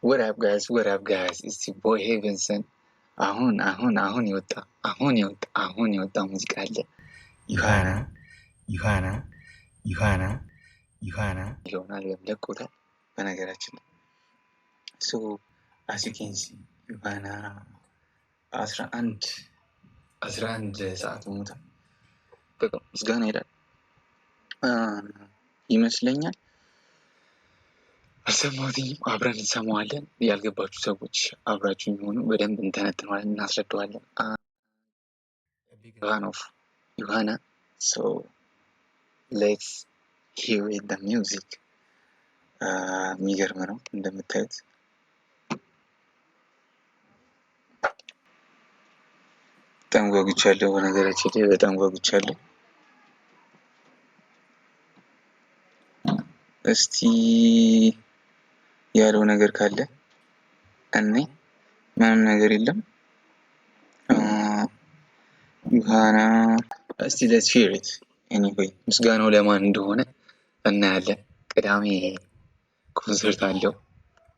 What up, guys? What up, guys? It's your boy Heavenson. አሁን አሁን አሁን የወጣ አሁን የወጣ አሁን የወጣ ሙዚቃ አለ። ዮሐና ዮሐና ዮሐና ዮሐና የሚለውን አልበም ለቆታል። በነገራችን ላይ so as you can see ዮሐና 11 11 ሰዓት ሆኖታል። በቃ ምስጋና ይላል ይመስለኛል። አልሰማሁትኝም። አብረን እንሰማዋለን። ያልገባችሁ ሰዎች አብራችሁ የሚሆኑ በደንብ እንተነትነዋለን፣ እናስረዳዋለን። Fan of ዮሐና, so let's hear the music። የሚገርም ነው እንደምታዩት። በጣም ጓጉቻለሁ። በነገራችን ላይ በጣም ጓጉቻለሁ። እስቲ ያለው ነገር ካለ እኔ ምንም ነገር የለም። ዮሐና እስቲ let's hear it anyway። ምስጋናው ለማን እንደሆነ እናያለን። ቅዳሜ ኮንሰርት አለው።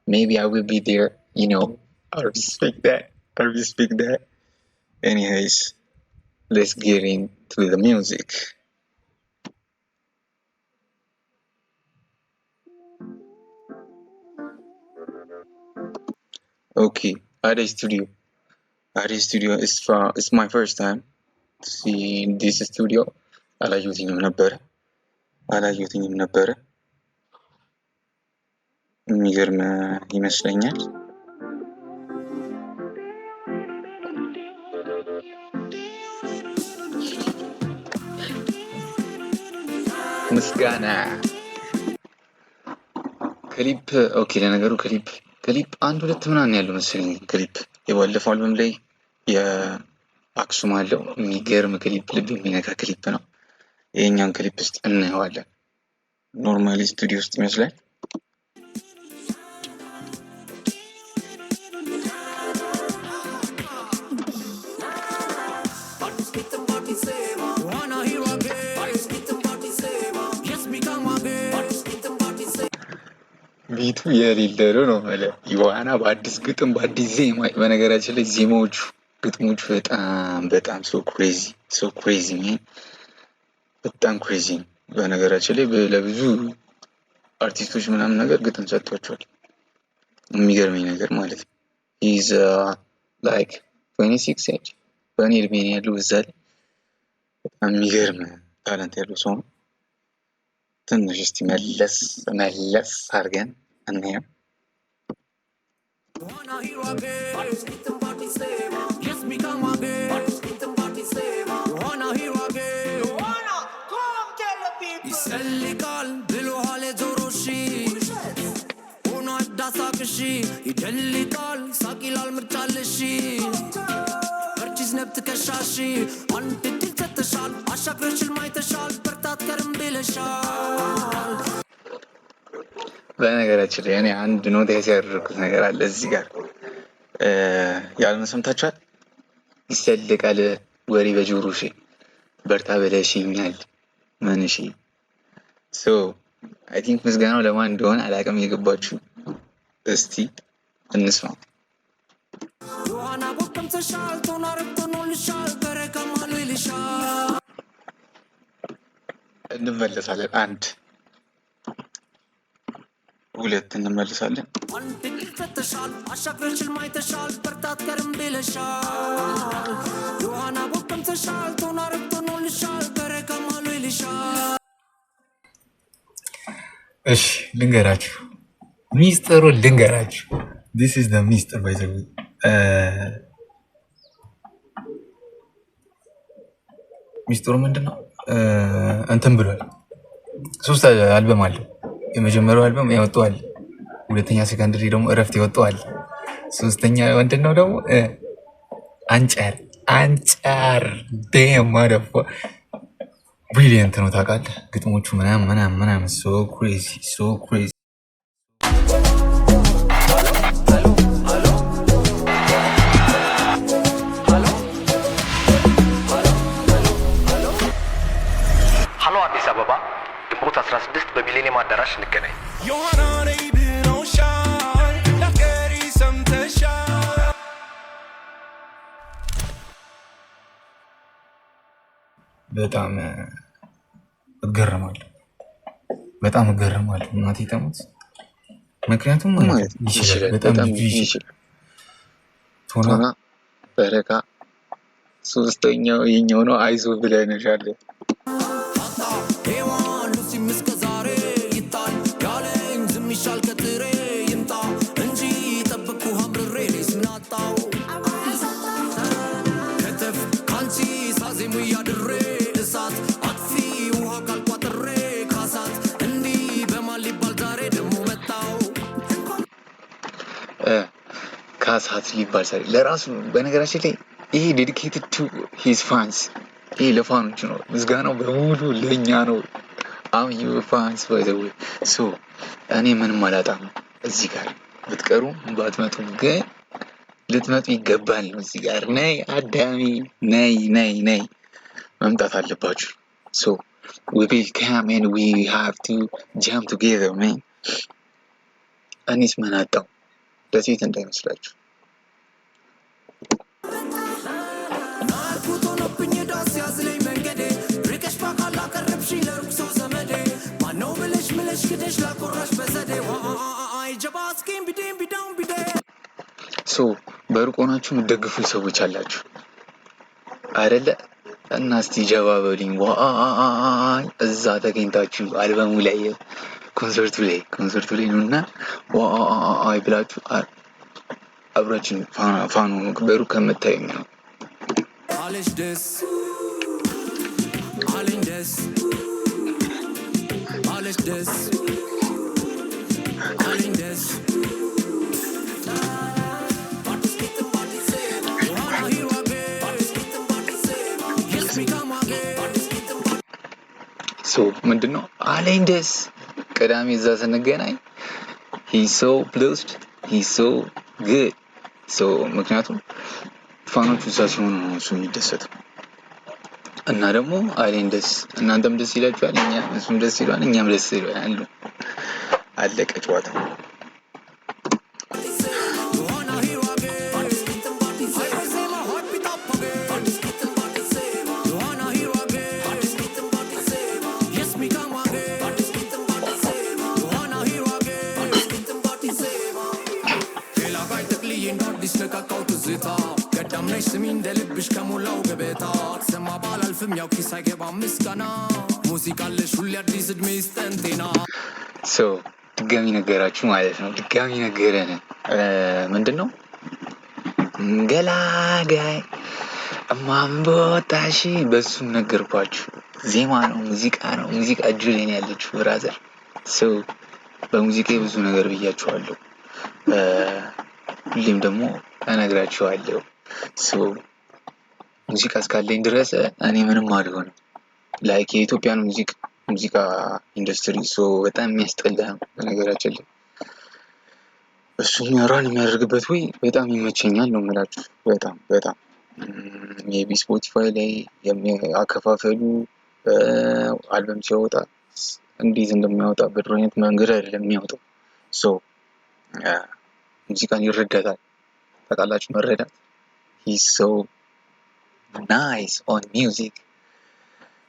Maybe I will be there. I respect that, I respect that. Anyways, let's get into the music. Okay, አደይ ስቱዲዮ፣ አደይ ስቱዲዮ። It's my first time to see this studio። አላየሁትኝም ነበረ፣ አላየሁትኝም ነበረ። የሚገርም ይመስለኛል። ምስጋና ክሊፕ okay። ለነገሩ ክሊፕ አንድ ሁለት ምናምን ያለው መሰለኝ ክሊፕ። የባለፈው አልበም ላይ የአክሱም አለው፣ የሚገርም ክሊፕ፣ ልብ የሚነካ ክሊፕ ነው። ይሄኛውን ክሊፕ ውስጥ እናየዋለን። Normally ስቱዲዮ ውስጥ ይመስላል። Beat ኡ የሌለ ነው ነው ዮሐና በአዲስ ግጥም በአዲስ ዜማ። በነገራችን ላይ ዜማዎቹ ግጥሞቹ በጣም በጣም so crazy, so crazy, በጣም crazy ነው። በነገራችን ላይ ለብዙ አርቲስቶች ምናምን ነገር ግጥም ሰጥቷቸዋል። የሚገርመኝ ነገር ማለት ነው። He's like 26 age፣ በእኔ እድሜ ነው ያለው። እዛ ላይ በጣም የሚገርም talent ያለው ሰው ነው። ትንሽ እስቲ መለስ መለስ አድርገን እናየው። ይሰልቃል ብሎሃል ጆሮሺ ሆኖ አዳሳቅሺ ይደልቃል ሳቂላል ምርጫለሺ በርቺዝ ነብት ከሻሺ አንድ ድል ሰጥተሻል አሻግረሽል ማይተሻል በርታት ከርም ብለሻል። በነገራችን ላይ እኔ አንድ notice ያደረኩት ነገር አለ እዚህ ጋር። ያልነው ሰምታችኋል። ይሰልቃል ወሬ በጆሮሽ በርታ ብለሽኛል መንሺ። So I think ምስጋናው ለማን እንደሆነ አላውቅም። የገባችሁ እስቲ እንስማ። ዮሐና ቦቀምሰሻል ቶናረግቶኖልሻል በረከማሉ ይልሻል። እንመለሳለን። አንድ ሁለት እንመለሳለን። አንድ ድል ሰጥተሻል አሻግረሽል ማይተሻል በርታት ከርም ብለሻል ዮሐና ቦቀምሰሻል ቶናረግቶኖልሻል በረከማሉ ይልሻል። እሺ ልንገራችሁ፣ ሚስጥሩ ልንገራችሁ። This is the ሚስጥር by the way። ሚስጥሩ ምንድን ነው? እንትን ብሏል። ሶስት አልበም አለው። የመጀመሪያው አልበም ያወጣዋል። ሁለተኛ secondary ደግሞ እረፍት ይወጣዋል። ሶስተኛ ምንድን ነው ደግሞ? አንጫር አንጫር። Damn, motherfucker, brilliant ነው ታውቃለህ። ግጥሞቹ ምናምን ምናምን ምናምን so crazy, so crazy። ሀሎ አዲስ አበባ፣ ግንቦት 16 በሚሌኒየም አዳራሽ እንገናኝ። ዮሐና ነይ ብሎሻል። በጣም እገረማለሁ፣ በጣም እገረማለሁ። እናቴ ተሙት። ምክንያቱም ማለት ይችላል፣ በጣም ልጁ ይችላል። ቶና በረካ ሶስተኛው የኛው ነው። አይዞ ብለንሻል። ሔዋን ሉሲም እስከ ዛሬ ይጣል ያለኝ ዝም ይሻል ከጥሬ ይምጣ እንጂ ጠበቅኩህ አምርሬ እኔስ ምን አጣው ከተፍ ካንቺ ሳዜሙ እያድሬ እሳት አጥፊ ውሃ ካልቋጥሬ ካሳት እንዲህ በማን ሊባል ዛሬ ደግሞ መጣው። ካሳት ሊባል ዛሬ ለራሱ። በነገራችን ላይ ይሄ dedicated to his fans፣ ይሄ ለ fan ኦች ነው። ምስጋናው በሙሉ ለእኛ ነው። I'm your fans, by the way, so እኔ ምንም አላጣም። እዚህ ጋር ብትቀሩ ባትመጡም ግን ልትመጡ ይገባል ነው። እዚህ ጋር ነይ አዳሚ፣ ነይ ነይ ነይ፣ መምጣት አለባችሁ። So we will come and we have to jam together, man። እኔስ ምን አጣው? ለሴት እንዳይመስላችሁ። ናልኩት ሆኖብኝ ዳስ ያዝለኝ መንገዴ ርቀሽ በአካል አቀረብሽኝ ለሩቅ ሰው ዘመዴ ማነው ብለሽ ምለሽ ክደሽ ላኮራሽ በዘዴ ዋይ ጀባ እስኪም ቢዴም ቢዳም ቢዴ። So በሩቅ ሆናችሁ የምትደግፉ ሰዎች አላችሁ አይደለ? እና እስቲ ጀባ በሉኝ። ዋይ እዛ ተገኝታችሁ አልበሙ ላይ፣ ኮንሰርቱ ላይ ነው እና ዋይ ብላችሁ አብራችን fan ኡ በሩቅ ከምታዩኝ ነው። አለሽ ደስ አለኝ ደስ አለሽ ደስ አለኝ ደስ አዲስ ግጥም በአዲስ ዜማ ዮሐና here again አዲስ ግጥም በአዲስ ዜማ yes we come again አዲስ ግጥም። So ምንድን ነው አለኝ ደስ ቅዳሜ እዛ ስንገናኝ he so blessed, he so good። So ምክንያቱም fan ኦቹ እዛ ሲሆኑ ነው እሱ የሚደሰተው። እና ደግሞ አለኝ ደስ እናንተም ደስ ይላችኋል፣ እኛ እሱም ደስ ይለዋል፣ እኛም ደስ ይለዋል። አለቀ ጨዋታው። ዮሐና here again አዲስ ግጥም በአዲስ ዜማ ዜማ hype it up again አዲስ ግጥም በአዲስ ዜማ ዮሐና here again አዲስ ግጥም በአዲስ ዜማ yes we come again አዲስ ግጥም በአዲስ ዜማ ዮሐና here again አዲስ ግጥም በአዲስ ዜማ ገላጋይ ጠቅልዬ እንደ አዲስ ነቃቃው ትዝታ ገዳም ነሽ ስሚ እንደ ልብሽ ከሞላው ገበታ ሰማ ባላልፍም ያው ኪስ አይገባም ምስጋና ሙዚቃ አለሽ ሁሌ አዲስ እድሜ ይስጠን ጤና። So ድጋሚ ነገራችሁ ማለት ነው። ድጋሚ ነገረን። ምንድን ነው ገላጋይ እማንቦታሺ በሱም ነገርኳችሁ። ዜማ ነው፣ ሙዚቃ ነው። ሙዚቃ እጁ ላይ ነው ያለችው brother። So በሙዚቃ ብዙ ነገር ብያችኋለሁ። ሁሌም ደግሞ እነግራችኋለሁ። So ሙዚቃ እስካለኝ ድረስ እኔ ምንም አልሆንም። Like የኢትዮጵያን ሙዚቃ ኢንዱስትሪ so በጣም የሚያስጠላ ነው። በነገራችን ላይ እሱ run የሚያደርግበት ወይ በጣም ይመቸኛል ነው የምላችሁ። በጣም በጣም maybe Spotify ላይ አከፋፈሉ፣ አልበም ሲያወጣ እንዴት እንደሚያወጣ በድሮ አይነት መንገድ አይደለም የሚያወጣው። So ሙዚቃን ይረዳታል። ታውቃላችሁ መረዳት፣ he's so nice on music።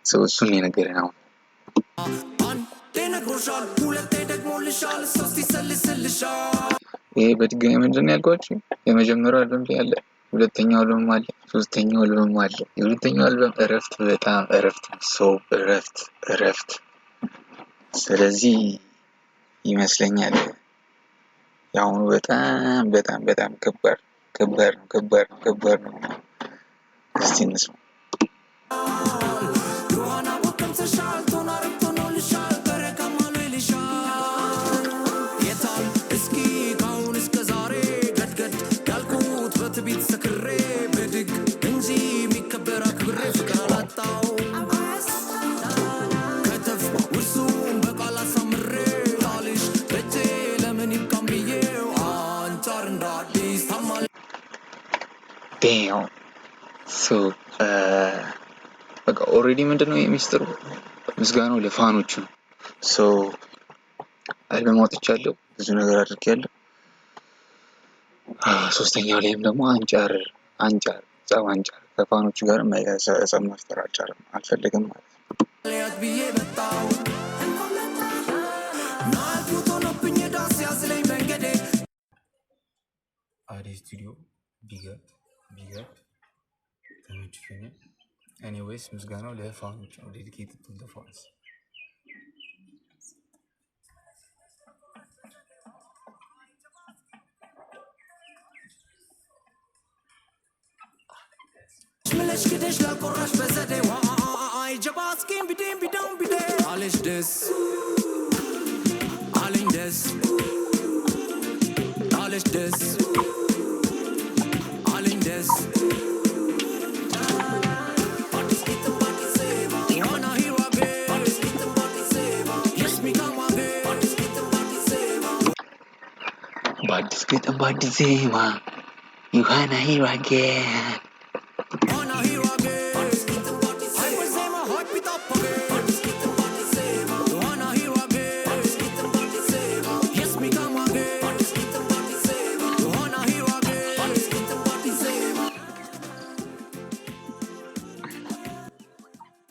So እሱን ነው የነገረን አሁን። አንዴ ነግሮሻል፣ ሁለቴ ደግሞልሻል፣ ሶስት ይሰልስልሻል። ይሄ በድጋሚ ምንድን ነው ያልኳችሁ? የመጀመሪያው አልበም ላይ አለ፣ ሁለተኛው አልበም አለ፣ ሶስተኛው አልበም አለ። የሁለተኛው አልበም እረፍት፣ በጣም እረፍት፣ so እረፍት እረፍት። ስለዚህ ይመስለኛል የአሁኑ በጣም በጣም በጣም ከባድ ከባድ ነው፣ ከባድ ነው፣ ከባድ ነው። እስቲ እንስማ። ዮሐና ወቀምሰሻል ቶና ረብቶኖልሻል በረካማሎ ይልሻል የታል እስኪ ካሁን እስከ ዛሬ ገድገድ ያልኩት በትቢት ሰክሬ ብድግ እንጂ የሚከበር አክብሬ ፍቅር አላጣው ከተፍ ውርሱን በቃል አሳምሬ ቃልሽ በጄ ለምን ይብቃም ብዬው አንጫር እንደ አዲስ ታማል። Damn, so በቃ already ምንድን ነው የሚስጥሩ? ምስጋናው ለ fan ኦቹ ነው። So አልበም አውጥቻለሁ፣ ብዙ ነገር አድርጌያለሁ። ሶስተኛው ላይም ደግሞ አንጫር አንጫር ጸብ አንጫር ከ fan ኦቹ ጋርም ጸብ መፍጠር አልቻለም፣ አልፈለገም ማለት ነው። ሊያት ብዬ መጣው ናልኩት ሆኖብኝ ዳስ ያዝለኝ መንገዴ። አዴ ስቱዲዮ big up, big up፣ ተመችቶኛል። Anyways ምስጋናው ለ fan ኦች ነው። Dedicated to the fans። ምለሽ ክደሽ ላልቆራሽ በዘዴ ዋይ ጀባስኪን ቢዴን ቢዳን ቢዴ አለሽ ደስ አለኝ ደስ አለሽ ደስ አለኝ ደስ። አዲስ ግጥም በአዲስ ዜማ ዮሐና here again። አዲስ ግጥም በአዲስ ዜማ Yes, me come again። አዲስ ግጥም በአዲስ ዜማ በአዲስ ግጥም በአዲስ ዜማ ዮሐና here again።